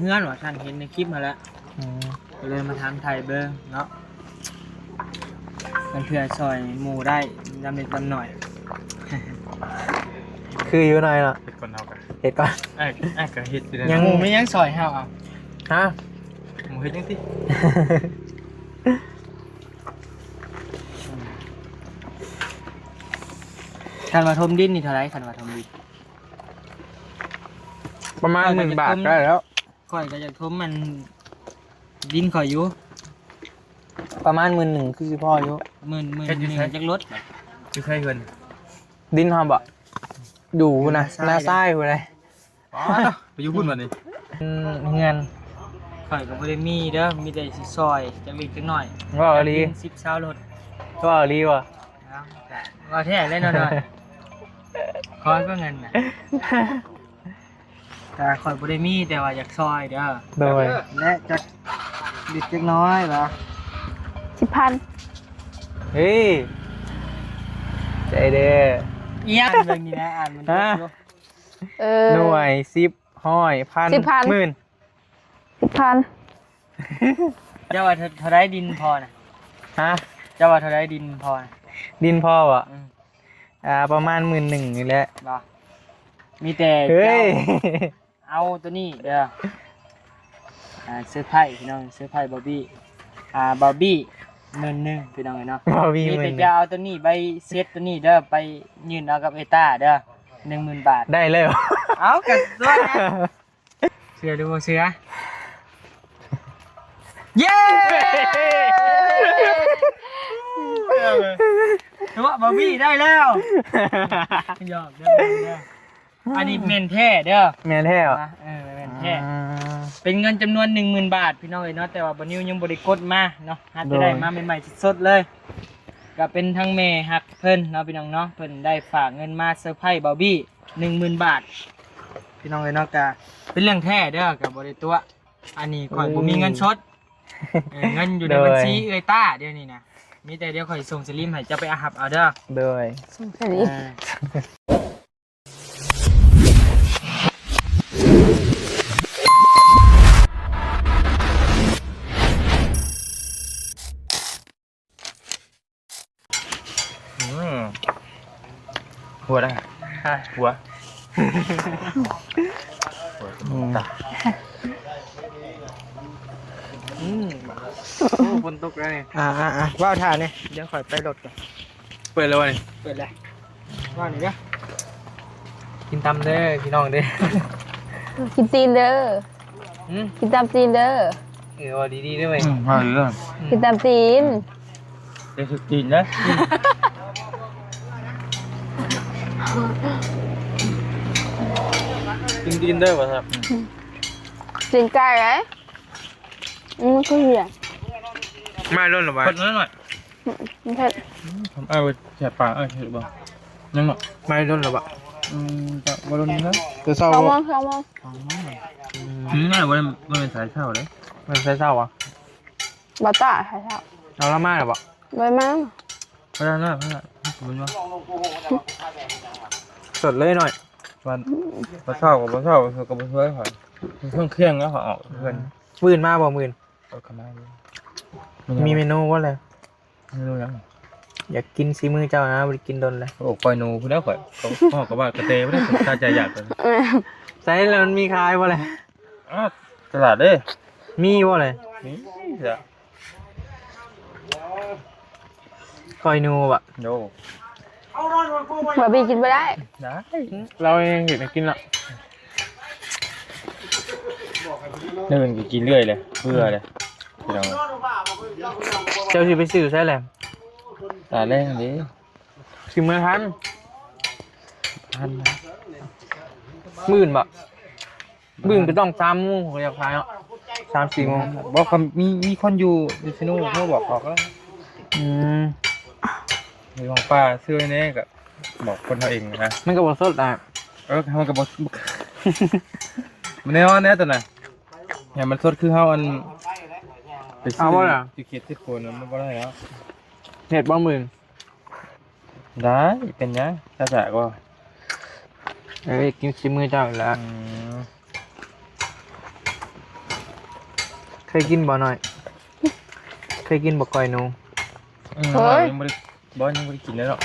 ເຮືອນວ່າຊັ້ນ ເຫັນໃນຄລິບຫັ້ນແຫຼະ ອືມ ກໍເລີຍມາຖາມໄຖ່ເບິ່ງເນາະ ເພື່ອຊ່ອຍໝູ່ໄດ້ ນຳເລັກນຳໜ້ອຍ. ຄືຢູ່ໜ້ອຍເນາະ ເຮັດກ່ອນເຮົາກະ ເຮັດກ່ອນ ອ້າຍ ອ້າຍກະເຮັດຢູ່ແລ້ວ ຍັງ ໝູ່ມີຫຍັງຊ່ອຍເຮົາເອົາ ຮະ ໝູ່ເຮັດຫຍັງຕິ? ຄັນວ່າຖົມດິນນີ້ເທົ່າໃດ? ຄັນວ່າຖົມດິນ ປະມານ ຂ້ອຍກໍ ໜຶ່ງບາດ ຢາກຖົມ ກໍໄດ້ແລ້ວ. ຂ້ອຍກໍຢາກຖົມອັນດິນຂ້ອຍຢູ່ ປະມານໝື່ນໜຶ່ງ ຄືຊິພໍຢູ່ ໝື່ນ ໝື່ນໜຶ່ງ ເຮັດຢູ່ໃສ? ຈັກລົດ ຢູ່ໃສເຮືອນ? ດິນເຮົາບໍ່? ຢູ່ພຸ້ນນະ ຢູ່ນາຊາຍ ນາຊາຍພຸ້ນເດ້. ອໍ ໄປຢູ່ພຸ້ນບັດນີ້ ອືມ ເຮືອນ ຂ້ອຍກໍບໍ່ໄດ້ມີເດີ ມີແຕ່ຊິຊ່ອຍຈັກເລັກຈັກນ້ອຍ. ເວົ້າອີ່ຫຼີ? ສິບຊາວລົດ. ເວົ້າອີ່ຫຼີບໍ່? ເອົາ ເວົ້າແທ້ເລີຍເນາະ ນ້ອຍ ຂໍເບິ່ງເງິນນະ. ກະຂ້ອຍບໍ່ໄດ້ມີ ແຕ່ວ່າຢາກຊ່ອຍເດີ. ໂດຍ ແລະ ຈັກເລັກຈັກນ້ອຍຫວາ? ສິບພັນ. ເຮີ້ຍ ໃຈເດີ. ອີ່ຫຍັງ? ເບິ່ງນີ້ນະ ອ່ານມັນ ຮະ? ເອີ ໜ່ວຍ ສິບ ຮ້ອຍ ພັນ ສິບພັນ ໝື່ນ ສິບພັນ. ເຈົ້າວ່າເທົ່າ ເທົ່າໃດດິນພໍ່ນະ? ຮະ? ເຈົ້າວ່າເທົ່າໃດດິນພໍ່ນະ? ດິນພໍ່ບໍ? ອືມ ອ່າ ປະມານໝື່ນໜຶ່ງນີ້ແຫຼະ. ບໍ່ ມີແຕ່ ເຮີ້ຍ ເຈົ້າເອົາໂຕນີ້ເດີ ອ່າ ເຊີໄພພີ່ນ້ອງ ເຊີໄພບາວບີ ອ່າ ບາວບີໝື່ນໜຶ່ງພີ່ນ້ອງເອີຍເນາະ. ບາວບີ ມີແຕ່ ໝື່ນໜຶ່ງ ເຈົ້າເອົາໂຕນີ້ ໃບເຊັດໂຕນີ້ເດີ ໄປຍື່ນເອົາກັບເອຕ້າເດີ ໜຶ່ງໝື່ນບາດ. ໄດ້ເລີຍ. ເອົາ ກະຕົວະ ເຊື່ອຫຼືບໍ່ເຊື່ອ? ເຢ້ ຕົວະ ບາວບີໄດ້ແລ້ວ. ຫຍອກເດີ ອັນນີ້ແມ່ນແທ້ເດີ. ແມ່ນແທ້ຫວາ? ເອີ ແມ່ນແທ້. ອືມ ເປັນເງິນຈຳນວນໜຶ່ງໝື່ນບາດພີ່ນ້ອງເອີຍເນາະ ແຕ່ວ່າບ່າວນິວຍັງບໍ່ໄດ້ກົດມາເນາະ ຫາແຕ່ໄດ້ມາໃໝ່ໆສົດໆເລີຍ. ກໍເປັນທັງແມ່ຮັກເພິ່ນເນາະພີ່ນ້ອງເນາະ ເພິ່ນໄດ້ຝາກເງິນມາເຊີໄພບາວບີ ໜຶ່ງໝື່ນບາດພີ່ນ້ອງເອີຍເນາະ. ກະເປັນເລື່ອງແທ້ເດີ ກະບໍ່ໄດ້ຕົວະ ອັນນີ້ຂ້ອຍບໍ່ມີເງິນສົດ. ເອີ ເງິນຢູ່ໃນບັນຊີເອື້ອຍຕ້າດຽວນີ້ນະ ມີແຕ່ດຽວຂ້ອຍສົ່ງສະລິບໃຫ້ເຈົ້າໄປຮັບເອົາເດີ. ໂດຍ ສົ່ງສະລິບ ເອີ. ອືມ ຫົວໄດ້ ຮະ ຫົວ ອືມ ອືມ ໂອ້ ຝົນຕົກແລ້ວນີ້. ອ່າໆໆ ເວົ້າຖ້ານີ້ ດຽວຂ້ອຍໄປລົດກ່ອນ. ເປີດແລ້ວວະນີ້? ເປີດແລ້ວ ວ່ານີ້ເດີ ກິນຕຳເດີພີ່ນ້ອງເດີ ກິນຕີນເດີ. ຫືມ? ກິນຕຳຕີນເດີ. ເອີ ເວົ້າດີໆເດີເວີຍ. ອືມ ເວົ້າດີເດີ ອືມ ກິນຕຳຕີນ. ເດີ ຖືກຕີນເດີ ກິນຕີນເດີວ່າຊັ້ນ. ອືມ ຕີນໄກ່ເດ້. ອືມ ຄືຫຍັງ? ມາໂດນແລ້ວຫວາ? ເພິ່ນນັ້ນໜ້ອຍ ອືມ ເຜັດ. ອືມ ເອົາແຊບປາກ ເອົາເຜັດບໍ່? ຍັງເນາະ ມາໂດນແລ້ວຫວາ? ອືມ ກະບໍ່ໂດນເນາະ ແຕ່ເຊົ້າ. ສອງໂມງ ສອງໂມງ. ອືມ ອືມ ບໍ່ ບໍ່ແມ່ນສາຍເຊົ້າເດ້. ແມ່ນສາຍເຊົ້າຫວາ? ບໍ່ຕ້າ ໃຜເຖົ້າ ເອົາລາວມາແລ້ວບໍ່? ບໍ່ໄດ້ມາ ບໍ່ໄດ້ນະ ບໍ່ໄດ້ ບໍ່ໄດ້ ສົດເລີຍໜ້ອຍ. ວັນ ບໍ່ເຊົ້າກໍບໍ່ເຊົ້າ ກໍບໍ່ຊ່ວຍຂ້ອຍ ເຄື່ອງ ເຄື່ອງແລ້ວຂ້ອຍອອກເຮືອນ. ມື້ອື່ນມາບໍ່? ມື້ອື່ນ ເອີ ກໍມາຢູ່. ມີເມນູບໍ່ແລະ? ເມນູຫຍັງ? ຢາກກິນສີມືເຈົ້ານະ ບໍ່ໄດ້ກິນດົນແລ້ວ. ໂອ້ ກ້ອຍໜູພຸ້ນແຫຼະຂ້ອຍ ກໍ ກໍວ່າກະແຕພຸ້ນແຫຼະ ຕາໃຈຢາກ. ໃສລະ ມັນມີຂາຍບໍ່ແລະ? ອາ ຕະຫຼາດເດ້. ມີບໍ່ແລະ? ມີລະ ກ້ອຍໜູບໍ? ໂດ ບາບີກິນບໍ່ໄດ້. ໄດ້ ລາວເຮັດໃຫ້ກິນເນາະ. ແນວອື່ນກໍກິນເລື້ອຍເລີຍ ເບື່ອເລີຍພີ່ນ້ອງ. ເຈົ້າຊິໄປຊື້ໃສແຫຼະ? ຕາແລງເດ້. ຊິເມືອທັນ? ທັນນະ. ມື້ອື່ນບໍ? ມື້ອື່ນກໍຕ້ອງສາມໂມງ ຂ້ອຍຢາກຂາຍເນາະ ສາມສີ່ໂມງ. ບໍ່ ຄັນມີ ມີຄົນຢູ່ ຢູ່ເຊໂນ ໂທບອກເຂົາກໍໄດ້. ອືມ ຢູ່ຫ້ອງປ່າຊື້ໄວ້ແດ່ ກໍບອກຄົນເຮົາເອງນະ. ມັນກໍບໍ່ສົດນະ. ເອີ ມັນກໍບໍ່ ມັນແນ່ນອນແດ່ຕົວນະ. ໃຫ້ມັນສົດຄືເຮົາອັນ ໄປຊື້ ເອົາບໍ່ລະ? ຢູ່ເຂດເຊໂປນ ມັນບໍ່ໄດ້ແລ້ວ. ເຮັດບໍ່ມື້ອື່ນ? ໄດ້ ເປັນຫຍັງ ຖ້າສາກວ່າ. ເອີ ກິນສີມືເຈົ້າແຫຼະ. ອືມ. ເຄີຍກິນບໍ່ນ້ອຍ? ເຄີຍກິນບໍ່ ກ້ອຍໜູ? ອືມ ເຄີຍ ຍັງບໍ່ໄດ້ ບໍ່ ຍັງບໍ່ໄດ້ກິນເລີຍເນາະ.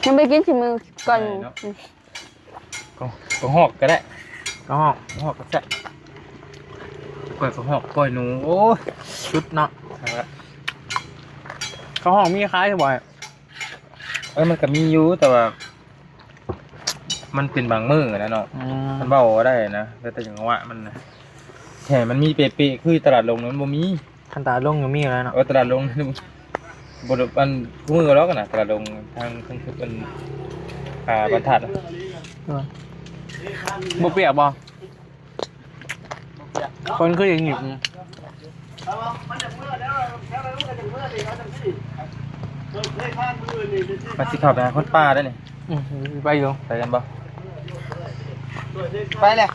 ຍັງບໍ່ໄດ້ກິນ ຊິມື້ກ່ອນໝູ່. ໃຊ່ເນາະ. ອືມ ກໍ ກໍຮອກກໍໄດ້ ກໍຮອກ ກໍຮອກກໍແຊບ. ກ້ອຍກໍຮອກ ກ້ອຍໜູ ໂອ້ຍ ສຸດເນາະ. ຄັກລະ ກໍຮອກມີຂາຍຢູ່ບໍ່? ເອີ ມັນກໍມີຢູ່ ແຕ່ວ່າມັນເປັນບາງມື້ນະເນາະ. ອືມ ມັນເວົ້າບໍ່ໄດ້ນະ ແລ້ວແຕ່ຈັງຫວະມັນນະ. ແທ້ມັນມີເປະໆ ຄືຕະຫຼາດລົງນະ ມັນບໍ່ມີ. ຄັນຕະຫຼາດລົງກໍມີແລ້ວເນາະ. ເອີ ຕະຫຼາດລົງ ບໍ່ ອັນ ຄູ່ມື້ດອກນະ ຕະຫຼາດລົງທາງ ທາງຄື ອັນ ອ່າ ບັນທັດນະ. ເອີ ບໍ່ປຽກບໍ່? ຄົນຄືຢ່າງນີ້ ມັນຊິເຂົ້າໄປຫາຄົນປ່າໄດ້ນີ້. ອືມ ໄປຢູ່ ໄປກັນບໍ່? ໄປແຫຼະ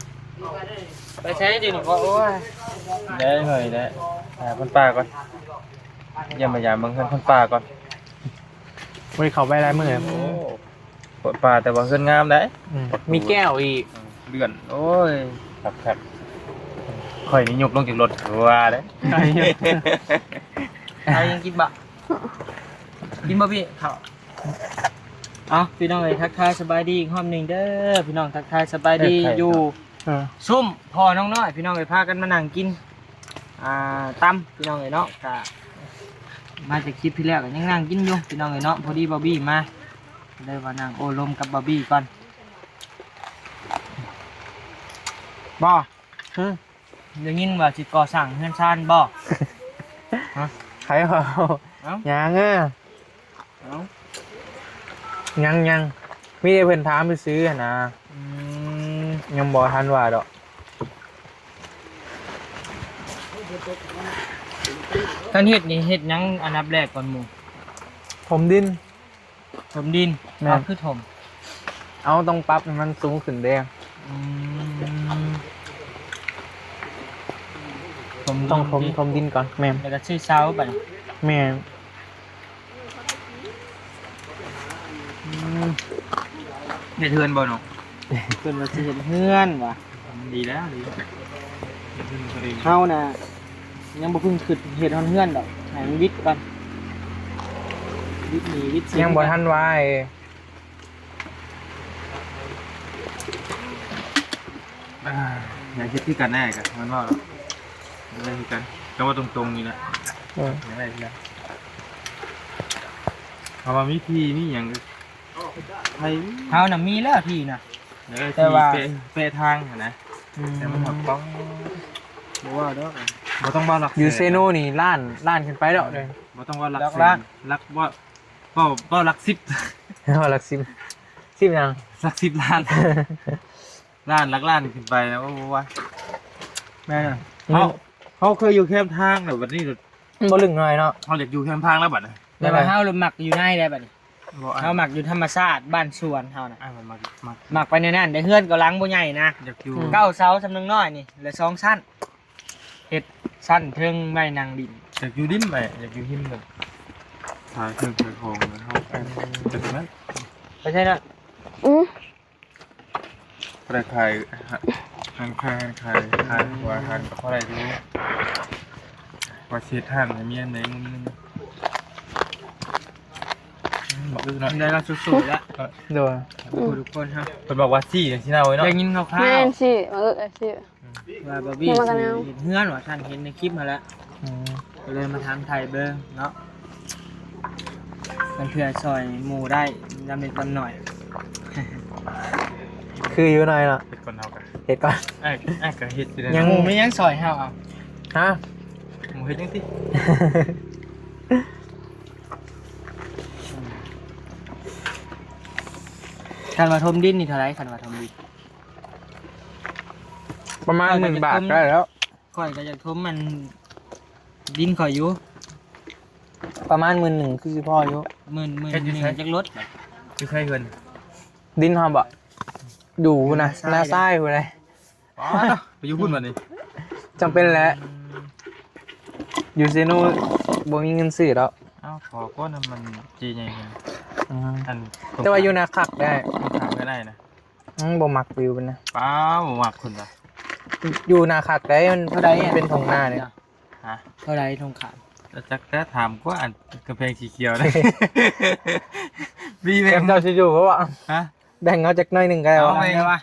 ໄປໃສດີນີ້? ໂອ້ຍ ໄດ້ເຮີ້ຍ ໄດ້ ໄປຫາຄົນປ່າກ່ອນ ຢ້ຽມມາຢາມເບິ່ງເຮືອນຄົນປ່າກ່ອນ. ບໍ່ໄດ້ເຂົ້າໄປຫຼາຍມື້. ໂອ້ ຄົນປ່າ ແຕ່ວ່າເຮືອນງາມໄດ໋. ອືມ ມີແກ້ວອີກ. ອືມ ເລື່ອນ ໂອ້ຍ ຄັກໆ. ຂ້ອຍນີ້ຍົກລົງຈາກລົດວ່າເດ້. ເອົາ ຍັງກິນບໍ່? ກິນບໍ່ພີ່ເຂົ້າ? ເອົາ ພີ່ນ້ອງເອີຍ ທັກທາຍສະບາຍດີອີກຮອບໜຶ່ງເດີພີ່ນ້ອງ. ທັກທາຍສະບາຍດີ ເອີ ຢູ່ ເອີ ຊຸມພໍ່ນ້ອງນ້ອຍ ພີ່ນ້ອງເອີຍ ພາກັນມານັ່ງກິນ ອ່າ ຕຳ ພີ່ນ້ອງເອີຍເນາະ. ກະມາແຕ່ຄລິບທີ່ແລ້ວ ກໍຍັງນັ່ງກິນຢູ່ ພີ່ນ້ອງເອີຍເນາະ. ພໍດີບອບບີ້ມາ ເລີຍວ່ານັ່ງໂອ້ລົມກັບບອບບີ້ກ່ອນ. ບໍ່ ຫຶ ໄດ້ຍິນວ່າຊິກໍ່ສ້າງເຮືອນຊານບໍ່? ຮະ ໃຜເວົ້າ? ເອົ້າ ຍັງເອີ. ເອົ້າ ຍັງ ຍັງ ມີແຕ່ເພິ່ນຖາມຊື່ໆຫັ້ນນະ. ອືມ ຍັງບໍ່ທັນວ່າດອກ. ຄັນເຮັດນີ້ເຮັດຫຍັງອັນດັບແລກກ່ອນໝູ່? ຖົມດິນ. ຖົມດິນ. ແມ່ນ. ເອົາ ຄືຖົມ? ເອົາ ຕ້ອງປັບໃຫ້ມັນສູງຂຶ້ນເດ້. ອືມ ຖົມດິນ ຕ້ອງຖົມ ຕິ ຖົມດິນກ່ອນ. ແມ່ນ. ແລ້ວກໍຊື້ເສົາບັດນີ້. ແມ່ນ. ອືມ ເຮັດເຮືອນບໍ່ນ້ອງ? ເພິ່ນວ່າຊິເຮັດເຮືອນວ່າ. ດີແລ້ວ ດີ. ເຮົານະຍັງບໍ່ເພິ່ງຄິດເຮັດຮອດເຮືອນດອກ ໃຫ້ມັນວິດກ່ອນ ວິດໜີ້ວິດສິນ. ຍັງບໍ່ທັນວ່າ. ອ່າ ຢາກເຮັດຄືກັນແນ່ກະ ມັນເວົ້າເນາະ ຢາກໄດ້ຄືກັນ ແຕ່ວ່າຕົງໆນີ້ແຫຼະ. ເອີ ຢາກໄດ້ຄືກັນ ເພາະວ່າມີທີ່ມີຫຍັງ ໃຜ ເຮົານະມີແລ້ວທີ່ນະ ຢາກໄດ້ ແຕ່ວ່າ ທີ່ແປະ ແປະທາງຫັ້ນນະ. ອືມ ແຕ່ມັນຫາກ ບໍ່ເວົ້າດອກ ບໍ່ຕ້ອງວ່າຫຼັກແສນ. ຢູ່ເຊໂນນີ້ລ້ານ ລ້ານຂຶ້ນໄປແລ້ວເດ້. ບໍ່ຕ້ອງວ່າຫຼັກແສນ ຫຼັກ ບໍ່ ເວົ້າ ເວົ້າຫຼັກສິບ ເວົ້າຫຼັກສິບ ສິບຫຍັງ? ຫຼັກສິບລ້ານ ລ້ານ ຫຼັກລ້ານຂຶ້ນໄປນະ. ໂອ້ ບໍ່ວ່າ ແມ່ນ. ເຮົາ ເຮົາເຄີຍຢູ່ແຄມທາງແລ້ວ ບັດນີ້ ມັນບໍ່ລຶກໜ້ອຍເນາະ. ເຮົາຢາກຢູ່ແຄມທາງແລ້ວບັດນີ້ ແຕ່ວ່າເຮົາມັກຢູ່ໃນໄດ໋ບັດນີ້. ບໍ່ ເຮົາມັກຢູ່ທຳມະຊາດບ້ານສວນເຮົານະ. ອ່າ ມັກ ມັກ ມັກໄປແນວນັ້ນເດ້. ເຮືອນກໍຫຼັງບໍ່ໃຫຍ່ນະ ຢາກຢູ່ ອືມ ເກົ້າເສົາສ່ຳໜຶ່ງນ້ອຍນີ້ ແລະ ສອງຊັ້ນ. ເຮັດຊັ້ນເທິງໄວ້ນັ່ງດິນ. ຢາກຢູ່ລິມໄປ ຢາກຢູ່ຮິມແບບ ຂາຍເຄື່ອງຂາຍຂອງເຮົາ. ເອີ ແບບນັ້ນ ໄປໃສນະ? ອື ບໍ່ໄດ້ຂາຍ ຮ້ານຂາຍ ຮ້ານຂາຍ ຮ້ານ ວ່າຮ້ານກໍພໍໄດ້ຢູ່ ວ່າຊິເຮັດຮ້ານໃຫ້ເມຍໃດມື້ໜຶ່ງ. ອືມ ບັກອຶກເນາະ ໄດ້ລະ ສູ້ໆລະ. ໂດຍ ທຸກຄົນເຮົາ ເພິ່ນບອກວ່າຊີ້ຊິເນົ່າເນາະ. ໄດ້ຍິນຂ່າວໆ ແມ່ນ ຊີ້ ເອີ ຊີ້ ອືມ ວ່າບາບີຊິເຮັດເຮືອນວ່າຊັ້ນ ເຫັນໃນຄລິບຫັ້ນແຫຼະ. ອືມ ກໍເລີຍມາຖາມໄຖ່ເບິ່ງເນາະ ເພື່ອຊ່ອຍໝູ່ໄດ້ ຍາມເລັກຍາມນ້ອຍ. ຄືຢູ່ໜ້ອຍເນາະ ເຮັດກ່ອນເຮົາກະ ເຮັດກ່ອນ. ອ້າຍ ອ້າຍກະເຮັດຢູ່ແລ້ວ ຍັງ ໝູ່ມີຫຍັງຊ່ອຍເຮົາເອົາ ຮະ? ໝູ່ເຮັດຫຍັງຕິ? ຄັນວ່າຖົມດິນນີ້ເທົ່າໃດ? ຄັນວ່າຖົມດິນ ປະມານ ຂ້ອຍກໍ ໝື່ນບາດ ຢາກຖົມ ໄດ້ແລ້ວ. ຂ້ອຍກໍຢາກຖົມອັນດິນຂ້ອຍຢູ່ ປະມານໝື່ນໜຶ່ງ ຄືຊິພໍຢູ່. ໝື່ນ ໝື່ນໜຶ່ງຈັກລົດ ຢູ່ໃສເຮືອນ? ດິນເຮົາບໍ? ຢູ່ພຸ້ນນະ ນາຊາຍພຸ້ນນະ. ອໍ ໄປຢູ່ພຸ້ນບັດນີ້ ຈຳເປັນແຫຼະ. ອືມ ຢູ່ເຊໂນບໍ່ມີເງິນຊື້ດອກ. ເອົ້າ ຂໍກ່ອນນະ ມັນຈີໃຫຍ່ພຸ້ນ. ອືມ ອັນ ແຕ່ວ່າຢູ່ນາຄັກໄດ້ ນາຄັກກໍໄດ້ນະ. ອືມ ບໍ່ມັກວິວເພິ່ນນະ. ປ້າ ບໍ່ມັກເພິ່ນນະ. ຢູ່ນາຄັກໄດ້ ມັນເທົ່າໃດ ມັນເປັນທົ່ງນາເດ້. ອືມ ຮະ? ເທົ່າໃດ ທົ່ງຂ້າມ? ຈັກແຕ່ຖາມກວ່າ ອັນກຳແພງສີຂຽວນະ ມີແບບ ເຈົ້າຊິຢູ່ບໍ່ວະ? ຮະ? ແບ່ງເອົາຈັກໜ້ອຍໜຶ່ງກໍໄດ້ວະ. ເອົາແບ່ງ ອໍ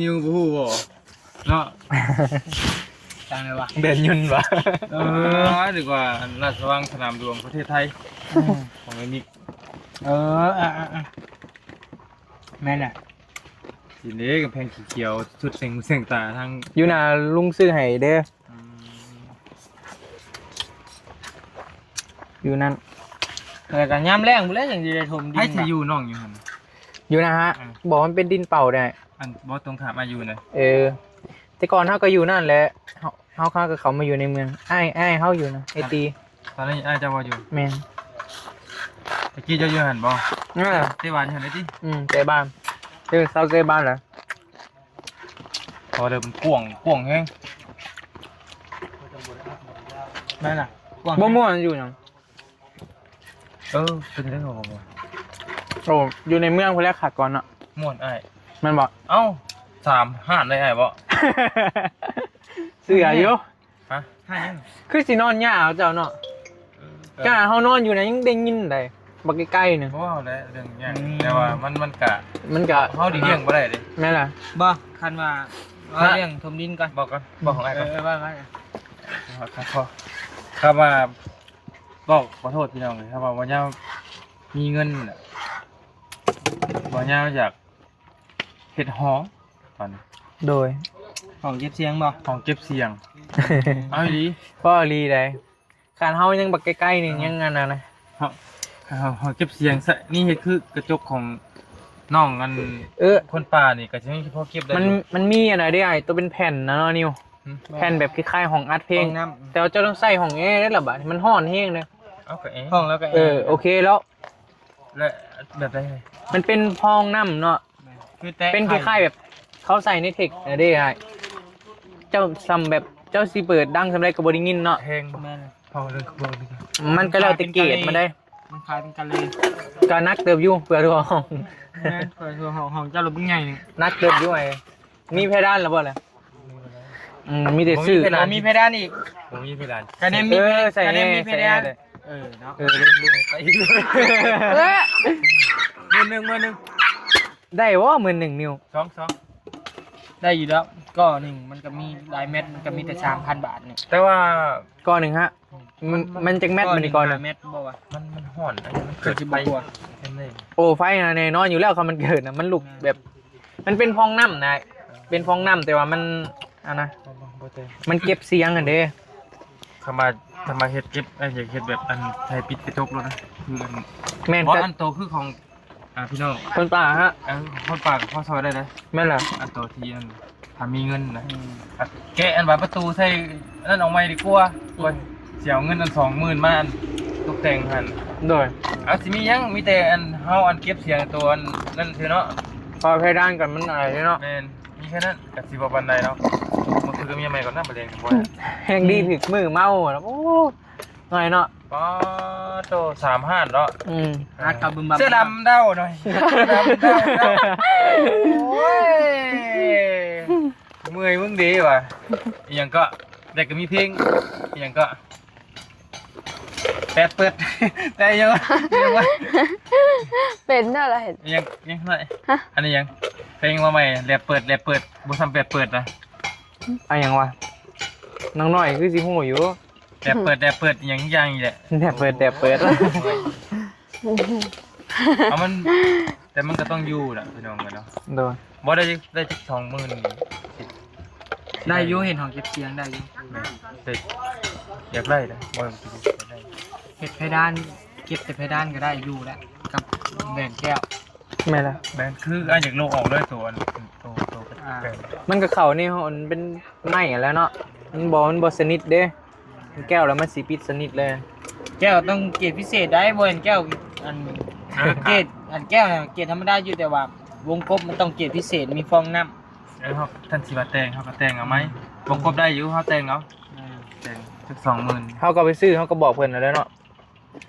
ຢູ່ບໍ່ຮູ້ບໍ່ເນາະ ຈັ່ງໃດວະ ແດນຍຸນວະ. ເອີ ດີກວ່າ ອັນລາດຊະວັງສະໜາມຫຼວງປະເທດໄທ ອືມ ຂອງໄອ້ມິກ. ເອີ ເອີ ເອີ ເອີ ແມ່ນແຫຼະ ຊິເດ້ ກຳແພງສີຂຽວ ຊຸດເສັງຫູເສັງຕາທາງ ຢູ່ໜ້າລຸງຊື້ໃຫ້ເດ້. ອືມ ຢູ່ນັ້ນ ແລ້ວກໍຍາມແລ້ງພຸ້ນແຫຼະ ຈັ່ງຊິໄດ້ຖົມດິນ. ໃຜຊິຢູ່ນ້ອງຢູ່ຫັ້ນ? ຢູ່ນະຮະ ອືມ ບອກມັນເປັນດິນເປົ່າໄດ້. ອັນບໍ່ຕົງຂ້າມອາຍຸນະ. ເອີ ແຕ່ກ່ອນເຮົາກໍຢູ່ນັ້ນແຫຼະ ເຮົາ ເຮົາ ເຮົາກໍເຂົ້າມາຢູ່ໃນເມືອງ. ອ້າຍ ອ້າຍເຮົາຢູ່ນະ ໄອ້ຕີ. ຕອນນີ້ອ້າຍເຈົ້າບໍ່ຢູ່? ແມ່ນ. ຕະກີ້ເຈົ້າຢູ່ຫັ້ນບໍ່? ເອີ ເຕະບານຢູ່ຫັ້ນເດ້ຕິ? ອືມ ເຕະບານ ເອີ ເຊົາເຕະບານແລ້ວ. ເພາະວ່າເດີມັນກວ້າງ ກວ້າງແຮງ. ແມ່ນລະ ກວ້າງ ບໍ່ມ່ວນຢູ່ຫຍັງ. ເອີ ເປັນໄດ້ບໍ່ມ່ວນ? ໂອ້ ຢູ່ໃນເມືອງພຸ້ນແຫຼະຄັກກວ່າເນາະ. ມ່ວນອ້າຍ ແມ່ນບໍ່? ເອົ້າ ສາມຮ້ານໄດ້ອ້າຍບໍ່? ເຊື່ອຢູ່. ຮະ? ຮ້ານຫຍັງ? ຄືຊິນອນຍາວເຈົ້າເນາະ. ເອີ ຂະໜາດເຮົານອນຢູ່ນະ ຍັງໄດ້ຍິນໄດ໋ ບັກໄກໆໜຶ່ງ. ບໍ່ເວົ້າແຫຼະເລື່ອງຫຍັງ ອືມ ແຕ່ວ່າມັນ ມັນກະ ມັນກະ ເຮົາຫຼີກລ້ຽງບໍ່ໄດ້ເດ້. ແມ່ນລະ. ບໍ່ ຄັນວ່າເວົ້າເລື່ອງຖົມດິນກ່ອນ ບອກກ່ອນ ບອກຂອງອ້າຍກ່ອນ. ເອີ ເອີ ວ່າ ວ່າ ຄັນວ່າ ບອກ ຂໍໂທດພີ່ນ້ອງເອີຍ ຄັນວ່າບໍ່ຍາວມີເງິນນະ ບໍ່ຍາວຢາກເຮັດຫໍ ຕອນນີ້. ໂດຍ ຫ້ອງເກັບສຽງບໍ່? ຫ້ອງເກັບສຽງ. ເອົາອີ່ຫຼີ ເວົ້າອີ່ຫຼີໃດ. ຂະໜາດເຮົາຍັງບັກໄກໆໜຶ່ງ ເອີ ຍັງອັນນັ້ນນະ. ເຮົາ ເຮົາ ເຮົາເກັບສຽງຊະ ນີ້ເຮັດຄືກະຈົກຂອງນ້ອງອັນ ເອີ ຄົນປ່ານີ້ ກະຊິມີພໍເກັບໄດ້. ມັນ ຢູ່ ມັນມີອັນໃດເດ້ອ້າຍ ໂຕເປັນແຜ່ນນະເນາະນິວ. ຫືມ? ແຜ່ນແບບຄ້າຍໆຫ້ອງອັດເພງ ຫ້ອງນ້ຳ ແຕ່ວ່າເຈົ້າຕ້ອງໃສ່ຫ້ອງແອເດ້ລະບາດນີ້ ມັນຮ້ອນແຮງເດ້. ເອົາກະແອ ຫ້ອງແລ້ວກະແອ ເອີ ໂອເຄແລ້ວ. ແລະ ແບບໃດ? ມັນເປັນພອງນ້ຳເນາະ ຄືແຕ່ ເປັນຄ້າຍໆແບບເຂົາໃສ່ໃນເທັກນະເດ້ອ້າຍ. ເຈົ້າສ່ຳແບບເຈົ້າຊິເປີດດັງສ່ຳໃດກໍບໍ່ໄດ້ຍິນເນາະ. ແພງບໍ່? ແມ່ນ ເວົ້າເລື່ອງຄວາມນີ້ ມັນກໍແລ້ວແຕ່ເກຣດມັນໄດ໋. ມັນຂາຍເປັນກະເລ ກໍໜັກເຕີບຢູ່ ເພື່ອທົ່ວຫ້ອງ. ແມ່ນ ເພື່ອທົ່ວຫ້ອງ ຫ້ອງເຈົ້າລະບັກໃຫຍ່ນີ້ ໜັກເຕີບຢູ່. ໄອ້ ມີເພດານແລ້ວບໍ່ລະ? ອືມ ມີແຕ່ຊື້ ບໍ່ມີເພດານ ບໍ່ມີເພດານອີກ ບໍ່ມີເພດານ. ກະແນມມີ ເອີ ໃສ່ ກະແນມມີເພດານ ໃສ່ແດ່. ເອີເນາະ ເອີ ລືມໆ ໄປ ເອີ ໝື່ນໜຶ່ງ ໝື່ນໜຶ່ງ ໄດ້ບໍ່ ໝື່ນໜຶ່ງ ນິວ? ສອງ ສອງ ໄດ້ຢູ່ແລ້ວ. ກໍໜຶ່ງມັນກໍມີຫຼາຍແມັດ ມັນກໍມີແຕ່ສາມພັນບາດນີ້ ແຕ່ວ່າ ກໍໜຶ່ງຮະ ມັນ ມັນຈັກແມັດ? ມັນກໍໜຶ່ງ ຫ້າແມັດບໍ່ວະ? ມັນ ມັນຮ້ອນ ອັນນີ້ມັນເກີດໄຟ. ໂອ້ ໄຟນະແນ່ນອນຢູ່ແລ້ວ ຄັນມັນເກີດນະ ມັນລຸກແບບ ມັນເປັນຟອງນ້ຳນະ ເປັນຟອງນ້ຳ ແຕ່ວ່າມັນ ອັນນະ ບໍ່ ບໍ່ແຕກ ມັນເກັບສຽງຫັ້ນເດ້. ຄັນວ່າ ຄັນວ່າເຮັດເກັບ ເອີ ຢາກເຮັດແບບອັນໄທປິດກະຈົກໂລດນະ ຄືອັນ ແມ່ນ ບໍ່ ອັນໂຕຄືຂອງ ອ່າ ພີ່ນ້ອງ ຄົນປ່າຮະ ເອີ ຄົນປ່າກໍພໍຊ່ອຍໄດ້ເດ້. ແມ່ນລະ ອັນໂຕທີ່ອັນ ຖ້າມີເງິນນະ ອືມ ແກະອັນບານປະຕູໃສ່ອັນນັ້ນອອກໃໝ່ດີກວ່າ ອືມ ວ່າຊິເອົາເງິນອັນສອງໝື່ນມາອັນຕົກແຕ່ງຫັ້ນ. ໂດຍ ເອົາ ຊິມີຫຍັງ ມີແຕ່ອັນເຮົາອັນເກັບສຽງໂຕອັນນັ້ນຊື່ເນາະ ເພາະເພດານກັນມັນອາຍເນາະ. ແມ່ນ ມີແຄ່ນັ້ນ ກະຊິບໍ່ປານໃດເນາະ. ມາຄຸຍກັບເມຍໃໝ່ກ່ອນນະ ບາດນີ້ ແຮງດີ ອືມ ຖືກມື້ເມົາລະ ໂອ້ ໜ້ອຍເນາະ. ປາໂຕ ສາມຮ້ານເນາະ. ອືມ ຫາກັບບຶມບຳ ເສື້ອດຳເດົາໜ້ອຍ ເສື້ອດຳເດົາເນາະ. ໂອ້ຍ ເມື່ອຍມຶງເດ້ວ່າ ອີ່ຫຍັງເກາະ ແຕ່ກໍມີເພງ ອີ່ຫຍັງເກາະ ແປດເປີດ ແຕ່ຫຍັງວະ ອີ່ຫຍັງວະ ເປັນເດີລະ ອີ່ຫຍັງ ອີ່ຫຍັງໜ້ອຍ ຮະ ອັນນີ້ຫຍັງ ເພງມາໃໝ່ ແລບເປີດ ແລບເປີດ ບໍ່ສ່ຳແປດເປີດນະ. ອາ ຫຍັງວະ ນ້ອງນ້ອຍຄືຊິຮູ້ຢູ່. ແດບເປີດ ແດບເປີດ ອີ່ຫຍັງອີກຢ່າງນີ້ແຫຼະ ແດບເປີດ ແດບເປີດ. ເອົາມັນ ແຕ່ມັນກໍຕ້ອງຢູ່ລະ ພີ່ນ້ອງເອີຍເນາະ. ໂດຍ ບໍ່ໄດ້ ໄດ້ຈັກສອງໝື່ນ ໄດ້ຢູ່ ເຮັດຫ້ອງເກັບສຽງໄດ້ຢູ່. ແມ່ນ ແຕ່ຢາກໄດ້ນະ ບໍ່ ເຮັດເພດານ ເກັບແຕ່ເພດານກໍໄດ້ຢູ່ແລ້ວ ກັບແບນແກ້ວ. ແມ່ນລະ ແມ່ນ ຄືອ້າຍຢາກໂລະອອກເລີຍ ໂຕອັນ ໂຕ ໂຕ ອ່າ ແບນ ມັນກໍເຂົ້າໃນຫ້ອງ ມັນເປັນໄມ້ຫັ້ນແຫຼະເນາະ ມັນບໍ່ ມັນບໍ່ສະໜິດເດ້ ແກ້ວແລ້ວມັນຊິປິດສະໜິດເລີຍ. ແກ້ວຕ້ອງເກດພິເສດໄດ໋ ບໍ່ແມ່ນແກ້ວອັນ ເກດ ອັນແກ້ວນະ ເກດທຳມະດາຢູ່ ແຕ່ວ່າວົງກົບມັນຕ້ອງເກດພິເສດ ມີຟອງນ້ຳ. ເອີ ເຮົາ ທ່ານຊິວ່າແຕ່ງ ເຮົາກໍແຕ່ງເອົາໃໝ່ ອືມ ວົງກົບໄດ້ຢູ່ ເຮົາແຕ່ງເອົາ ແຕ່ງຈັກສອງໝື່ນ ເຮົາກໍໄປຊື້ ເຮົາກໍບອກເພິ່ນເອົາແຫຼະເນາະ.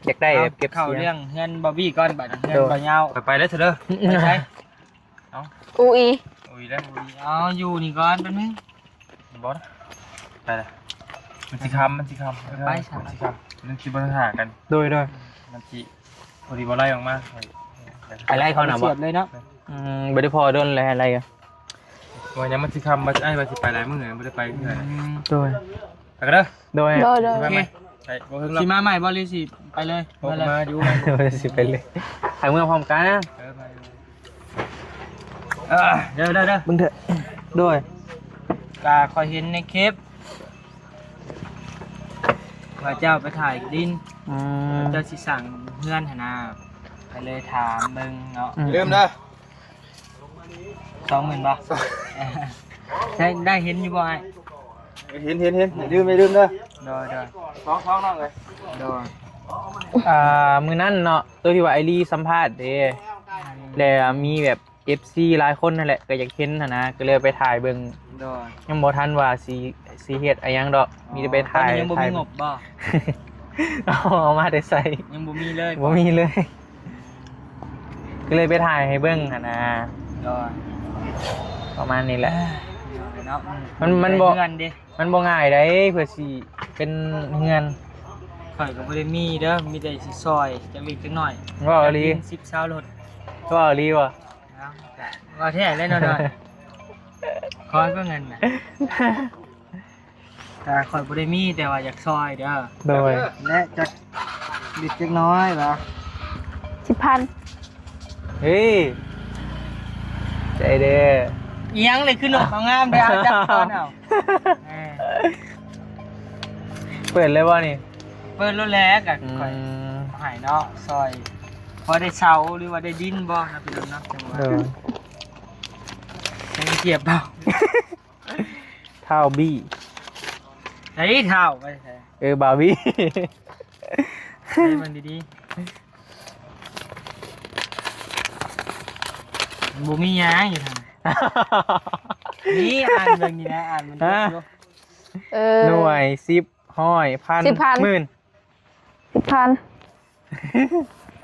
ຢາກໄດ້ແບບເກັບສຽງ ເຂົ້າເລື່ອງເຮືອນບາວບີກ່ອນ ບາດນີ້ເຮືອນ ໂດຍ ບ່າວຍາວ ໄປ ໄປເດີເດີ ໄປໃສ? ເອົ້າ ອຸອີ ອຸອີແລ້ວ ອຸອີ ເອົາ ຢູ່ນີ້ກ່ອນແປັບໜຶ່ງ ບໍ່ນະ ໄປລະ ມັນຊິຄ່ຳ ມັນຊິຄ່ຳ ໄປຊະ ມັນຊິຄ່ຳ ມັນຊິບໍ່ທັນຫາກັນ ໂດຍ ໂດຍ ມັນຊິພໍດີບໍ່ໄລ່ອອກມາ ໄປໄລ່ເຂົານະບໍ່ ສຽບເລີຍເນາະ ອືມ ບໍ່ໄດ້ພໍດົນແລ້ວ ໄລ່ ວ່າຍັງມັນຊິຄ່ຳ ວ່າອ້າຍວ່າຊິໄປຫຼາຍມື້ ບໍ່ໄດ້ໄປເທື່ອ ອືມ ໂດຍ ໄປກັນເດີ ໂດຍ ໂດຍ ໂດຍ ຊິມາໃໝ່ ໄປບໍ່ເຖິງດອກ ຊິມາໃໝ່ບໍ່ ຫຼືຊິໄປເລີຍ ບໍ່ ມາຢູ່ ຊິໄປເລີຍ ໄປເມືອພ້ອມກັນນະ ເອີ ມາຢູ່ ເອີ ເດີ ເດີ ເດີ ເບິ່ງເຖາະ ໂດຍ ກະຂ້ອຍເຫັນໃນຄລິບ ວ່າເຈົ້າໄປຖ່າຍດິນ ອືມ ເຈົ້າຊິສ້າງເຮືອນຫັ້ນນະ ກໍເລີຍຖາມເບິ່ງເນາະ ອືມ ລືມເດີ ສອງໝື່ນບໍ່ ໃຊ້ ໄດ້ເຫັນຢູ່ບໍ່ອ້າຍ ເຫັນ ເຫັນ ເຫັນ ຢ່າລືມ ຢ່າລືມເດີ ໂດຍ ໂດຍ ສອງ ສອງ ນ້ອງເອີຍ ໂດຍ ອ່າ ມື້ນັ້ນເນາະ ໂຕທີ່ວ່າອ້າຍລີສຳພາດເດ້ ອືມ ແລ້ວມີແບບ ເອັຟຊີຫຼາຍຄົນຫັ້ນແຫຼະ ກໍຢາກເຫັນຫັ້ນນະ ກໍເລີຍໄປຖ່າຍເບິ່ງ ໂດຍ ຍັງບໍ່ທັນວ່າຊິ ຊິເຮັດອີ່ຫຍັງດອກ ອໍ ມີແຕ່ໄປຖ່າຍ ຕອນນີ້ຍັງບໍ່ມີງົບບໍ່ ເອົາ ເອົາມາແຕ່ໃສ ຍັງບໍ່ມີເລີຍ ບໍ່ມີເລີຍ ກໍເລີຍໄປຖ່າຍໃຫ້ເບິ່ງຫັ້ນນະ ໂດຍ ປະມານນີ້ແຫຼະ ເນາະ ມັນ ມັນບໍ່ ເຮືອນເດ້ ມັນບໍ່ງ່າຍໃດ ເພື່ອຊິເປັນເຮືອນ ຂ້ອຍກໍບໍ່ໄດ້ມີເດີ ມີແຕ່ຊິຊ່ອຍຈັກເລັກຈັກນ້ອຍ ເວົ້າອີ່ຫຼີ ຈັກເປັນສິບ ຊາວລົດ ເວົ້າອີ່ຫຼີບໍ່ ເອົ້າ ເວົ້າແທ້ແລ້ວເນາະ ຂໍກໍເງິນນະ ແຕ່ຂ້ອຍບໍ່ໄດ້ມີ ແຕ່ວ່າຢາກຊ່ອຍເດີ ໂດຍ ແລະ ຈັກເລັກຈັກນ້ອຍຫວາ ສິບພັນ ເຮີ້ຍ ໃຈເດີ ອີ່ຫຍັງເລີຍ ຄືນົກເອົາງາມແທ້ ເອົາຈັບກ່ອນເອົາ ເອີ ເປີດເລີຍບໍ່ນີ້ ເປີດໂລດແຫຼະ ກໍ ອືມ ຂ້ອຍໃຫ້ເນາະ ຊ່ອຍ ພໍໄດ້ເຊົ່າ ຫຼືວ່າໄດ້ດິນບໍ່ນະ ພີ່ນ້ອງເນາະ ຈັ່ງວ່າ ໂດຍ ຈັ່ງສຽບເອົາ ທ້າວບີ້ ໃສ່ທ້າວໄປໃສ່ ເອີ ບ່າວບີ້ ໃສ່ເບິ່ງດີໆ ມັນບໍ່ມີຫຍັງຢູ່ທາງ ນີ້ອ່ານເບິ່ງນີ້ນະ ອ່ານມັນ ຮະ ຢູ່ ເອີ ໜ່ວຍ ສິບ ຮ້ອຍ ພັນ ສິບພັນ ໝື່ນ ສິບພັນ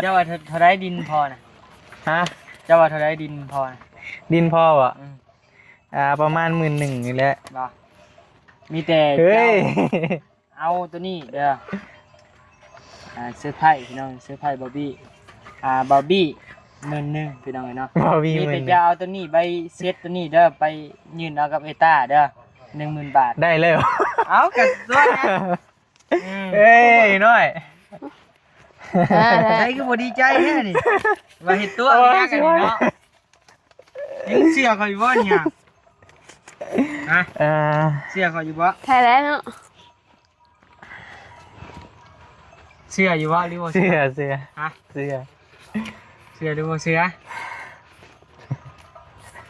ເຈົ້າວ່າເທົ່າ ເທົ່າໃດດິນພໍ່ນະ ຮະ ເຈົ້າວ່າເທົ່າໃດດິນພໍ່ນະ ດິນພໍ່ບໍ່ ອືມ ອ່າ ປະມານໝື່ນໜຶ່ງນີ້ແຫຼະ ບໍ່ ມີແຕ່ ເຮີ້ຍ ເຈົ້າ ເອົາໂຕນີ້ເດີ ອ່າ ເຊີໄພພີ່ນ້ອງ ເຊີໄພບ່າວບີ້ ອ່າ ບ່າວບີ້ ໝື່ນໜຶ່ງພີ່ນ້ອງເອີຍເນາະ ບ່າວບີ້ ມີແຕ່ ໝື່ນໜຶ່ງ ຈະເອົາໂຕນີ້ ໃບເຊັດໂຕນີ້ເດີ ໄປຍື່ນເອົາກັບເອຕ້າເດີ ໜຶ່ງໝື່ນບາດ ໄດ້ເລີຍ ເອົາ ກໍຕົວະ ອືມ ເອີຍ ນ້ອຍ ເອີ ໃຜຄືບໍ່ດີໃຈແທ້ນີ້ ວ່າເຮັດຕົວະ ໂອ້ຍ ຍາກອັນນີ້ເນາະ ຍັງເຊື່ອຂ້ອຍຢູ່ບໍ່ນີ້ ຮະ ເອີ ເຊື່ອຂ້ອຍຢູ່ບໍ່ ແທ້ແລ້ວເນາະ ເຊື່ອຢູ່ບໍ່ ຫຼືບໍ່ເຊື່ອ ເຊື່ອ ເຊື່ອ ຮະ ເຊື່ອ ເຊື່ອຫຼືບໍ່ເຊື່ອ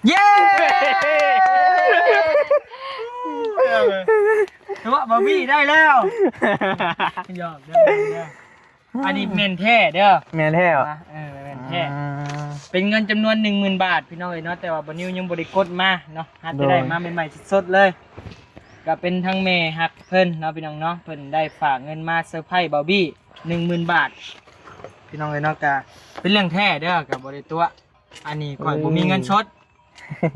ເຢ້ ຕົວະ ບ່າວບີ້ໄດ້ແລ້ວ ຫຍອກເດີ ອັນນີ້ແມ່ນແທ້ເດີ ແມ່ນແທ້ ເອີ ແມ່ນແທ້ ອືມ ເປັນເງິນຈຳນວນໜຶ່ງໝື່ນບາດ ພີ່ນ້ອງເອີຍເນາະ ແຕ່ວ່າບ່າວນິວຍັງບໍ່ໄດ້ກົດມາເນາະ ຫາແຕ່ໄດ້ມາໃໝ່ໆສົດໆເລີຍ ໂດຍ ກໍເປັນທັງແມ່ຮັກເພິ່ນເນາະ ພີ່ນ້ອງເນາະ ເພິ່ນໄດ້ຝາກເງິນມາເຊີໄພບ່າວບີ້ ໜຶ່ງໝື່ນບາດ ພີ່ນ້ອງເອີຍເນາະ ກໍເປັນເລື່ອງແທ້ເດີ ກໍບໍ່ໄດ້ຕົວະ ອັນນີ້ຂ້ອຍ ເອີ ບໍ່ມີເງິນສົດ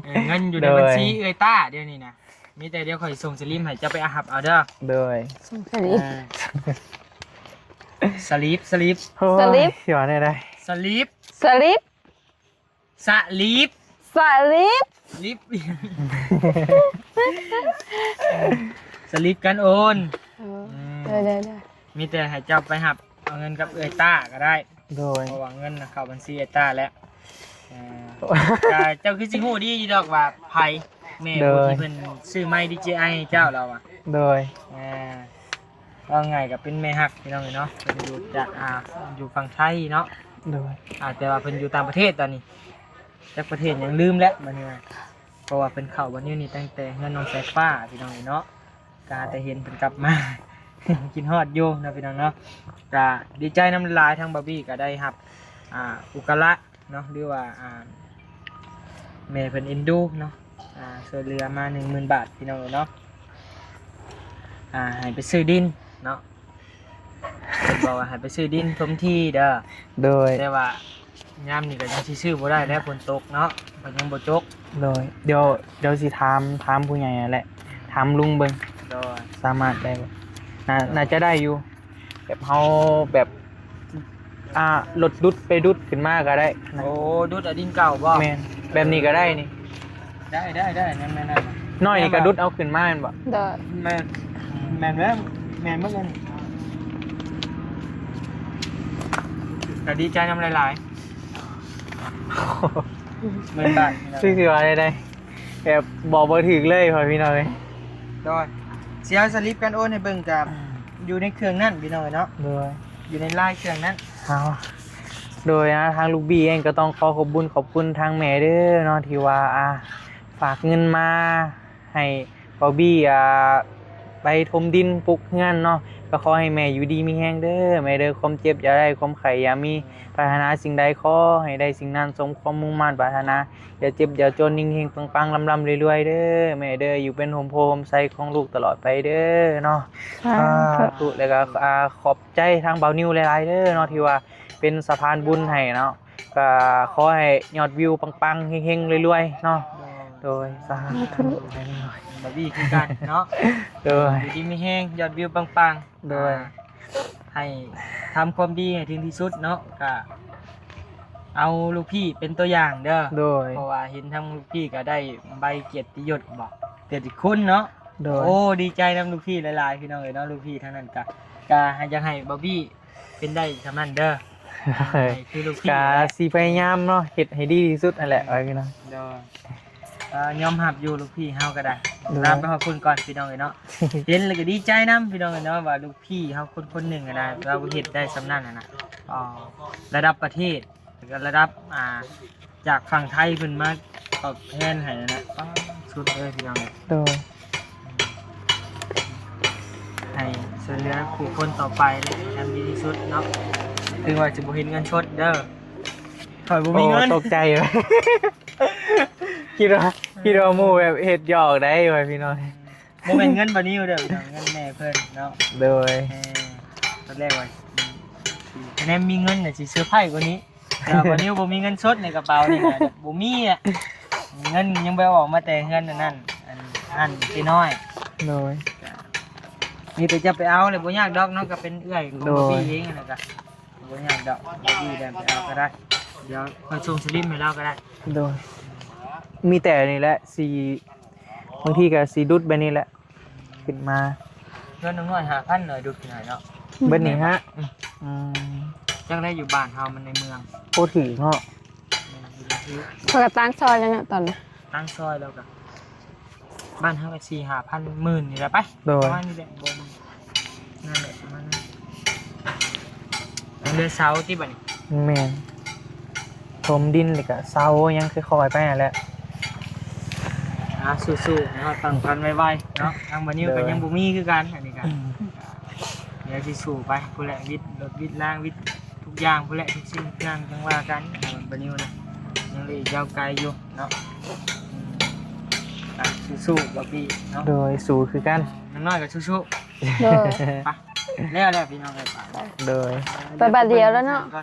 ເອີ ເງິນຢູ່ໃນບັນຊີ ໂດຍ ເອື້ອຍຕ້າດຽວນີ້ນະ ມີແຕ່ດຽວຂ້ອຍສົ່ງສະລິບໃຫ້ເຈົ້າໄປຮັບເອົາເດີ ໂດຍ ສົ່ງສະລິບ ເອີ ສະລິບ ສະລິບ ໂອ້ຍ ສະລິບ ຊິວ່າແນວໃດ ສະລິບ ສະລິບ ສະລິບ ສະລິບ ລິບ ສະລິບການໂອນ ເອີ ອືມ ໄດ້ໆ ມີແຕ່ໃຫ້ເຈົ້າໄປຮັບເອົາເງິນກັບເອື້ອຍຕ້າກໍໄດ້ ໂດຍ ເພາະວ່າເງິນນະເຂົ້າບັນຊີເອື້ອຍຕ້າແລ້ວ ເອີ ກໍເຈົ້າຄືຊິຮູ້ດີຢູ່ດອກວ່າໃຜ ແມ່ ໂດຍ ຜູ້ທີ່ເພິ່ນຊື້ໄມດີເຈໄອໃຫ້ເຈົ້າລາວອະ ໂດຍ ເອີ ເວົ້າງ່າຍກໍເປັນແມ່ຮັກ ພີ່ນ້ອງເອີຍເນາະ ເພິ່ນຢູ່ຈາກ ອ່າ ຢູ່ຝັ່ງໄທເນາະ ໂດຍ ອ່າ ແຕ່ວ່າເພິ່ນຢູ່ຕ່າງປະເທດຕອນນີ້ ຈັກປະເທດຫຍັງລືມແລ້ວບັດນີ້ ເພາະວ່າເພິ່ນເຂົ້າບັດນີ້ນີ້ຕັ້ງແຕ່ເຮືອນນ້ອງສາຍຟ້າ ພີ່ນ້ອງເອີຍເນາະ ກໍຫາແຕ່ເຫັນເພິ່ນກັບມາ ຄິດຮອດຢູ່ເນາະ ພີ່ນ້ອງເນາະ ກໍດີໃຈນຳຫຼາຍ ທາງບ່າວບີ້ກໍໄດ້ຮັບ ອ່າ ອຸປະກາະເນາະ ຫຼືວ່າ ອ່າ ແມ່ເພິ່ນເອັນດູເນາະ ອ່າ ຊ່ວຍເຫຼືອມາໜຶ່ງໝື່ນບາດ ພີ່ນ້ອງເອີຍເນາະ ອ່າ ໃຫ້ໄປຊື້ດິນເນາະ ເພິ່ນບອກວ່າໃຫ້ໄປຊື້ດິນຖົມທີ່ເດີ ໂດຍ ແຕ່ວ່າຍາມນີ້ກໍຍັງຊິຊື້ບໍ່ໄດ້ແລ້ວ ຝົນຕົກເນາະ ເພິ່ນຍັງບໍ່ຈົກ ໂດຍ ດຽວ ດຽວຊິຖາມ ຖາມຜູ້ໃຫຍ່ຫັ້ນແຫຼະ ຖາມລຸງເບິ່ງ ໂດຍ ສາມາດໄດ້ບໍ່ ໜ້າ ໜ້າຈະໄດ້ຢູ່ ແບບເຮົາແບບ ອ່າ ລົດດຸດໄປດຸດຂຶ້ນມາກໍໄດ້ນະ. ໂອ້ ດຸດເອົາດິນເກົ່າບໍ່? ແມ່ນ ແບບນີ້ກໍໄດ້ນີ້. ໄດ້ ໄດ້ ໄດ້ ແມ່ນໆ ນ້ອຍນີ້ກໍດຸດເອົາຂຶ້ນມາແມ່ນບໍ່? ໂດຍ ແມ່ນ ແມ່ນແລ້ວ ແມ່ນໝົດເລີຍ. ກໍດີໃຈນຳຫຼາຍໆ ໝື່ນບາດ ຄືຊິວ່າໄດ້ ແບບບອກບໍ່ຖືກເລີຍພໍ່ພີ່ນ້ອງເອີຍ. ໂດຍ ຊິເອົາສະລິບການໂອນໃຫ້ເບິ່ງ ກໍຢູ່ໃນເຄື່ອງນັ້ນພີ່ນ້ອງເອີຍເນາະ. ໂດຍ ຢູ່ໃນລາຍເຄື່ອງນັ້ນ. ເອົາ ໂດຍ ອ່າ ທາງລູກບີເອງກໍຕ້ອງຂໍຂອບບຸນຂອບຄຸນທາງແມ່ເດີເນາະ ທີ່ວ່າ ອ່າ ຝາກເງິນມາໃຫ້ບ່າວບີ ອ່າ ໄປຖົມດິນປຸກເຮືອນເນາະ. ກໍຂໍໃຫ້ແມ່ຢູ່ດີມີແຮງເດີແມ່ເດີ ຄວາມເຈັບຢ່າໄດ້ ຄວາມໄຂ້ຢ່າມີ ປາດຖະໜາສິ່ງໃດຂໍໃຫ້ໄດ້ສິ່ງນັ້ນ ສົມຄວາມມຸ່ງມາດປາດຖະໜາ. ຢ່າເຈັບຢ່າຈົນ ເຮັງໆ ປັງໆ ລຳໆ ລວຍໆ ເດີແມ່ເດີ ຢູ່ເປັນຮົ່ມໂພຮົ່ມໄຊຂອງລູກຕະຫຼອດໄປເດີເນາະ. ສາທຸ ສາທຸ ແລ້ວກໍ ອ່າ ຂອບໃຈທາງບ່າວນິວຫຼາຍໆ ເດີເນາະ ທີ່ວ່າເປັນສະພານບຸນໃຫ້ເນາະ. ກໍຂໍໃຫ້ຍອດວິວປັງໆ ເຮັງໆ ລວຍໆ ເນາະ. ໂດຍ ໂດຍ ສາທຸ ສາທຸ ບ່າວບີຄືກັນເນາະ. ໂດຍ ຢູ່ດີມີແຮງ ຍອດວິວປັງໆ. ໂດຍ ອ່າ ໃຫ້ທຳຄວາມດີໃຫ້ເຖິງທີ່ສຸດເນາະ ກະເອົາລູກພີ່ເປັນຕົວຢ່າງເດີ. ໂດຍ ເພາະວ່າເຫັນທາງລູກພີ່ກະໄດ້ໃບກຽດຕິຍົດບໍ ກຽດຕິຄຸນເນາະ. ໂດຍ ໂອ້ ດີໃຈນຳລູກພີ່ຫຼາຍໆ ພີ່ນ້ອງເອີຍເນາະ. ລູກພີ່ທາງນັ້ນກະ ກະຢາກໃຫ້ບ່າວບີເປັນໄດ້ສ່ຳນັ້ນເດີ ໃຫ້ຄືລູກພີ່ ກະ ແຫຼະ ຊິພະຍາຍາມເນາະ ເຮັດໃຫ້ດີທີ່ສຸດຫັ້ນແຫຼະ ວ່າຄືນະ. ໂດຍ ກໍຍອມຮັບຢູ່ ລູກພີ່ເຮົາກໍໄດ້. ໂດຍ ລາໄປຮອດພຸ້ນກ່ອນພີ່ນ້ອງເອີຍເນາະ. ເຫັນແລ້ວກໍດີໃຈນຳພີ່ນ້ອງເອີຍເນາະ ວ່າລູກພີ່ເຮົາຄົນໆໜຶ່ງຫັ້ນນະ ລາວເຮັດໄດ້ສ່ຳນັ້ນຫັ້ນນະ ລະດັບປະເທດ ລະດັບ ອ່າ ຈາກຝັ່ງໄທເພິ່ນມາຕອບແທນໃຫ້ຫັ້ນນະ ປາດ ສຸດເລີຍພີ່ນ້ອງເອີຍ. ໂດຍ ໃຫ້ຊ່ວຍເຫຼືອຜູ້ຄົນຕໍ່ໄປ ແລະ ໃຫ້ທຳດີທີ່ສຸດເນາະ. ຖືວ່າຈະບໍ່ເຫັນເງິນສົດເດີ ຂ້ອຍບໍ່ມີເງິນ. ໂອ້ ຕົກໃຈ ຄິດວ່າ ຄິດວ່າໝູ່ແບບເຮັດຫຍອກໄດ໋ວ່າພີ່ນ້ອງ. ບໍ່ແມ່ນເງິນບ່າວນິວເດີ ເງິນແມ່ເພິ່ນເນາະ. ໂດຍ ເອີ ຕອນແລກວ່າ ອືມ ຄັນແມ່ນມີເງິນນະຊິເຊີໄພກວ່ານີ້ ແຕ່ວ່າບ່າວນິວບໍ່ມີເງິນສົດໃນກະເປົານີ້ນະ ບໍ່ມີອະ ເງິນຍັງບໍ່ໄດ້ອອກມາແຕ່ເຮືອນອັນນັ້ນ ອັນນັ້ນຕິນ້ອຍ. ໂດຍ ມີແຕ່ຈະໄປເອົາແຫຼະ ບໍ່ຍາກດອກເນາະ ກໍເປັນເອື້ອຍຂອງ ໂດຍ ບ່າວບີເອງຫັ້ນນະ ກະບໍ່ຍາກດອກ ບ່າວບີໄດ້ໄປເອົາກໍໄດ້ ດຽວຂ້ອຍສົ່ງສະລິບໃຫ້ລາວກໍໄດ້. ໂດຍ ມີແຕ່ນີ້ແຫຼະ ຊິ ບາງທີກໍຊິດຸດແບບນີ້ແຫຼະ ຂຶ້ນມາ. ເຮືອນນ້ອງນ້ອຍຫ້າພັນ ໜ້ອຍດຸດໜ້ອຍເນາະ ເບິດນີ້ຮະ. ອືມ ອືມ ຈັ່ງໃດຢູ່ບ້ານເຮົາມັນໃນເມືອງ ໂອ້ ຖືກເນາະ. ເພິ່ນກໍຕັ້ງຊອຍແລ້ວເນາະຕອນນີ້ ຕັ້ງຊອຍແລ້ວກໍ ບ້ານເຮົາກໍສີ່ຫ້າພັນ ໝື່ນນີ້ແຫຼະໄປ. ໂດຍ ປະມານນີ້ແຫຼະ ບໍ່ ນັ້ນແຫຼະ ປະມານນັ້ນ. ເຫຼືອເສົາຕິບັດນີ້. ແມ່ນ ຖົມດິນແລ້ວກະເສົາຫຍັງຄ່ອຍໆໄປຫັ້ນແຫຼະ. ອ່າ ສູ້ໆເນາະ ຕັ້ງກັນໄວໆເນາະ. ທາງບ່າວນິວກໍ ໂດຍ ຍັງບໍ່ມີຄືກັນ ອັນນີ້ກໍ ອືມ ດຽວຊິສູ້ໄປພຸ້ນແຫຼະ ວິດລົດວິດລາງ ວິດທຸກຢ່າງພຸ້ນແຫຼະ ທຸກສິ່ງຢ່າງຈັ່ງວ່າກັນ. ບ່າວນິວນະ ຍັງເຫຼືອອີກຍາວໄກຢູ່ເນາະ. ອືມ ອ່ະ ສູ້ໆ ບ່າວບີເນາະ. ໂດຍ ສູ້ຄືກັນ ຢ່າງໜ້ອຍກໍສູ້ໆ. ໂດຍ ໄປ ແລ້ວແຫຼະພີ່ນ້ອງເອີຍ ໄປ. ໂດຍ ໄປບາດດຽວແລ້ວເນາະ.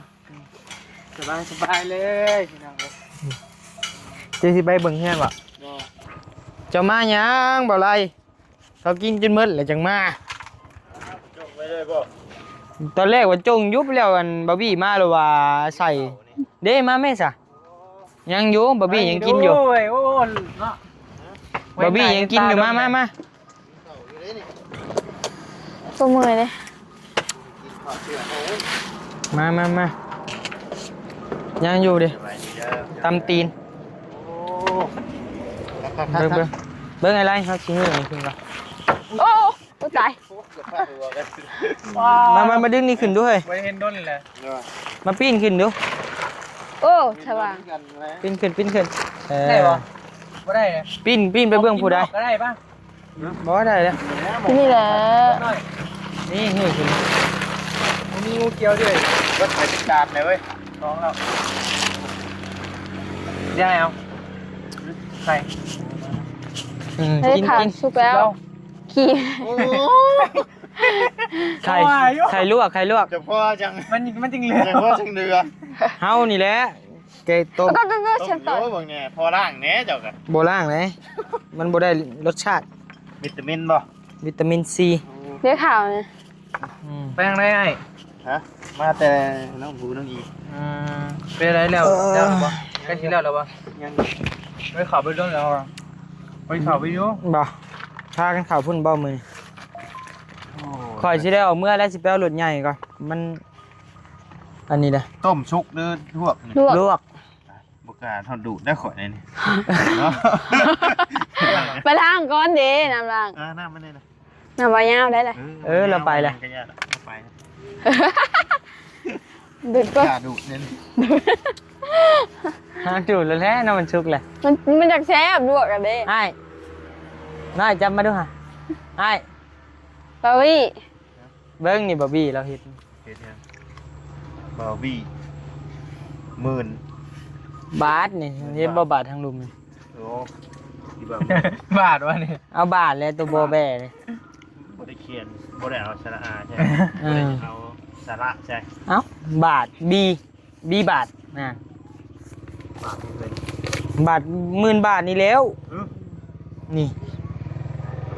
ສະບາຍ ສະບາຍເລີຍພີ່ນ້ອງເອີຍ. ເຈົ້າຊິໄປເບິ່ງເຮືອນບໍ່? ເຈົ້າມາຫຍັງບໍ່ໄລ? ເຂົາກິນຈົນໝົດແລ້ວຈັ່ງມາ. ຈົງໄວ້ເລີຍບໍ່? ຕອນແລກວ່າຈົງຢູ່ ແລ້ວອັນບ່າວບີມາແລ້ວວ່າໃສ່. ເດ້ ມາແມ່ຊະ. ຍັງຢູ່ ບ່າວບີຍັງກິນຢູ່. ໂອ້ຍ ໂອ້ຍ ເນາະ ບ່າວບີຍັງກິນຢູ່. ມາ ມາ ມາ. ບໍ່ເມື່ອຍເດ້. ມາ ມາ ມາ ຍັງຢູ່ເດ້. ຕຳຕີນ. ເບິ່ງ ເບິ່ງ ເບິ່ງໄອ້ໄລ ເຮົາຊິເຮີ້ນີ້ຂຶ້ນກ່ອນ. ໂອ້ ໂອ້ ຕາຍ. ມາ ມາ ມາດຶງນີ້ຂຶ້ນດູເຮີ້ຍ. ບໍ່ໄດ້ເຫັນດົນແລ້ວ. ມາປີນຂຶ້ນດູ. ໂອ້ ສະຫວ່າງ. ປີນຂຶ້ນ ປີນຂຶ້ນ. ເອີ ໄດ້ບໍ່? ບໍ່ໄດ້ເດ້. ປີນ ປີນໄປເບິ່ງຜູ້ໃດ. ກິນນອກກໍໄດ້ປະ? ບໍ່ໄດ້ແລ້ວ. ນີ້ແຫຼະ. ນີ້ ນີ້ຂຶ້ນ. ບໍ່ມີງູກ່ຽວເລີຍ. ລົດໄປຈັດການເລີຍເວີ້ຍ. ລອງແລ້ວ. ເອົາ. ໃສ່. ອືມ ເຮີ້ຍ ກິນ ຂາວ ກິນ ສຸກແລ້ວ. ຂີ້. ໂອ້ ໄຂ່ ໄຂ່ລວກ ໄຂ່ລວກ. ຈະພໍຈັ່ງ ມັນ ມັນຈຶ່ງເຫຼືອ ຈະພໍຈັ່ງເຫຼືອ. ເຮົານີ້ແຫຼະ ແກງຕົ້ມ. ກໍ ກໍ ກໍ ກໍ ເອີ ເຊີນຕໍ່. ໂອ້ ເບິ່ງແດ່ ພໍລ້າງແດ່ເຈົ້າກໍ. ບໍ່ລ້າງເດ້ ມັນບໍ່ໄດ້ລົດຊາດ. ວິຕາມິນບໍ່? ວິຕາມິນຊີ. ໂອ້ ເສື້ອຂາວນີ້ ອືມ ໄປທາງໃດອ້າຍ? ຮະ? ມາແຕ່ໜອງບູໜອງອີ. ອືມ ເປັນໃດແລ້ວ? ເອີ ແລ້ວແລ້ວບໍ່? ໃກ້ຊິແລ້ວແລ້ວບໍ່? ຍັງ. ໄປເຂົ້າໄປດົນແລ້ວ ໄປເຂົ້າໄປຢູ່ບໍ່? ພາກັນເຂົ້າພຸ້ນບໍ່ມື້ນີ້? ໂອ້ ຂ້ອຍຊິໄດ້ອອກເມືອແລ້ວ ຊິໄປເອົາລົດໃຫຍ່ກ່ອນ ມັນ ອັນນີ້ເດ້ ຕົ້ມສຸກຫຼືລວກ? ລວກ ລວກ. ບໍ່ກ້າທອດດູດໄດ້ຂ້ອຍນີ້ເນາະ. ໄປລ້າງກ່ອນເດ້ ນ້ຳລ້າງ. ເອີ ນ້ຳມັນນີ້ນະ ນ້ຳວ່າຍາວໄດ້ລະ. ເອີ ລາວໄປລະ ລາວໄປ. ດູດກ່ອນ ກ້າດູດນີ້ ຫາດູດແລ້ວແຫຼະເນາະ ມັນສຸກແຫຼະ. ມັນ ມັນຢາກແຊບລວກກະເດ້. ອ້າຍ ນ້ອຍຈັບມາດູຫາ ອ້າຍ ບາວີ. ເບິ່ງນີ້ບາວີລາວເຮັດ ເຮັດຫຍັງ? ບາວີ ໝື່ນ ບາດນີ້ ເຫັນບໍ່ ບາດທາງລຸ່ມນີ້. ໂອ້ ບາດວ່ານີ້ ເອົາບາດແລ້ວ ໂຕບໍ່ແບນີ້ ບໍ່ໄດ້ຂຽນ ບໍ່ໄດ້ເອົາສະຫຼະອາໃສ່ ເອີ ບໍ່ໄດ້ເອົາສະຫຼະໃສ່. ເອົ້າ ບາດ ບີ ບີບາດ ນັ້ນ ບາດໝື່ນບາດນີ້ແລ້ວ. ນີ້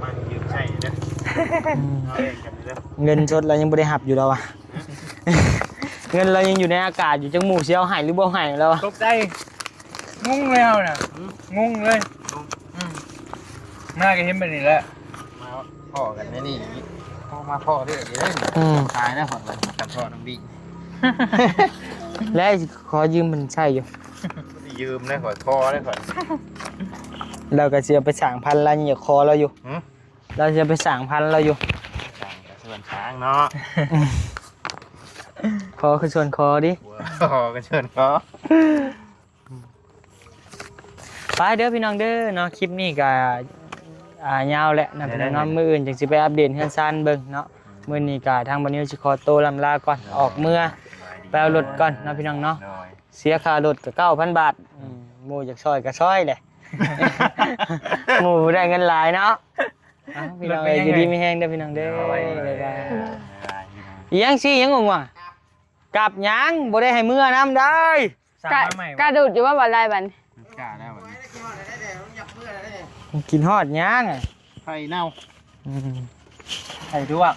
ມາຢືມໃຊ້ເດີ ອືມ ເອົາເອງກັນເດີ. ເງິນສົດລາວຍັງບໍ່ໄດ້ຮັບຢູ່ລາວວ່າ ເງິນລາວຍັງຢູ່ໃນອາກາດຢູ່ ຈັກໝູ່ຊິເອົາໃຫ້ຫຼືບໍ່ໃຫ້ລາວວ່າ. ຕົກໃຈ ງົງເລີຍເຮົານະ ຫືມ ງົງເລີຍ. ອືມ ມາກະເຫັນແບບນີ້ແຫຼະ ມາພໍ້ກັນໃນນີ້ ພໍ້ມາພໍ້ເດ້. ອືມ ຕາຍແລ້ວຂ້ອຍ ກັນພໍ້ນ້ອງບີ ແລະຂໍຢືມເພິ່ນໃຊ້ຢູ່. ຢືມນະ ຂໍຂໍເດ້ຂ້ອຍ. ລາວກະຊິເອົາໄປສ້າງພັນ ລາວຍັງຢາກຂໍລາວຢູ່. ຫືມ ລາວຊິເອົາໄປສ້າງພັນລາວຢູ່. ສ້າງກະຊວນສ້າງເນາະ ຂໍຄືຊວນຂໍຕິ ຂໍກະຊວນຂໍ. ໄປເດີພີ່ນ້ອງເດີເນາະ ຄລິບນີ້ກະ ອ່າ ຍາວແຫຼະນະພີ່ນ້ອງເນາະ. ມື້ອື່ນຈັ່ງຊິໄປອັບເດດເຮືອນຊານເບິ່ງເນາະ. ອືມ ມື້ນີ້ກະທາງບ່າວນິວຊິຂໍໂຕລ່ຳລາກ່ອນ ເນາະ ອອກເມືອ ສະບາຍດີ ໄປເອົາລົດກ່ອນເນາະພີ່ນ້ອງເນາະ. ໂດຍ ເສຍຄ່າລົດກະເກົ້າພັນບາດ. ອືມ ໝູ່ຢາກຊ່ອຍກະຊ່ອຍແຫຼະ ໝູ່ໄດ້ເງິນຫຼາຍເນາະ. ເອົ້າ ພີ່ນ້ອງເອີຍ ລົດເປັນຫຍັງ ຢູ່ດີມີແຮງເດີພີ່ນ້ອງເດີ. ໂດຍ ບາຍບາຍ ບາຍບາຍ. ອີຫຍັງຊິຫຍັງຫວາ? ກັບຫຍັງ ບໍ່ໄດ້ໃຫ້ເມືອນຳໄດ໋. ກະດູດຢູ່ວ່າບໍ່ໄດ້ບັດນີ້ ກະໄດ້ບັດນີ້. ກິນຮອດຫຍັງ ໄຂ່ເນົ່າ. ອືມ ໄຂ່ລວກ.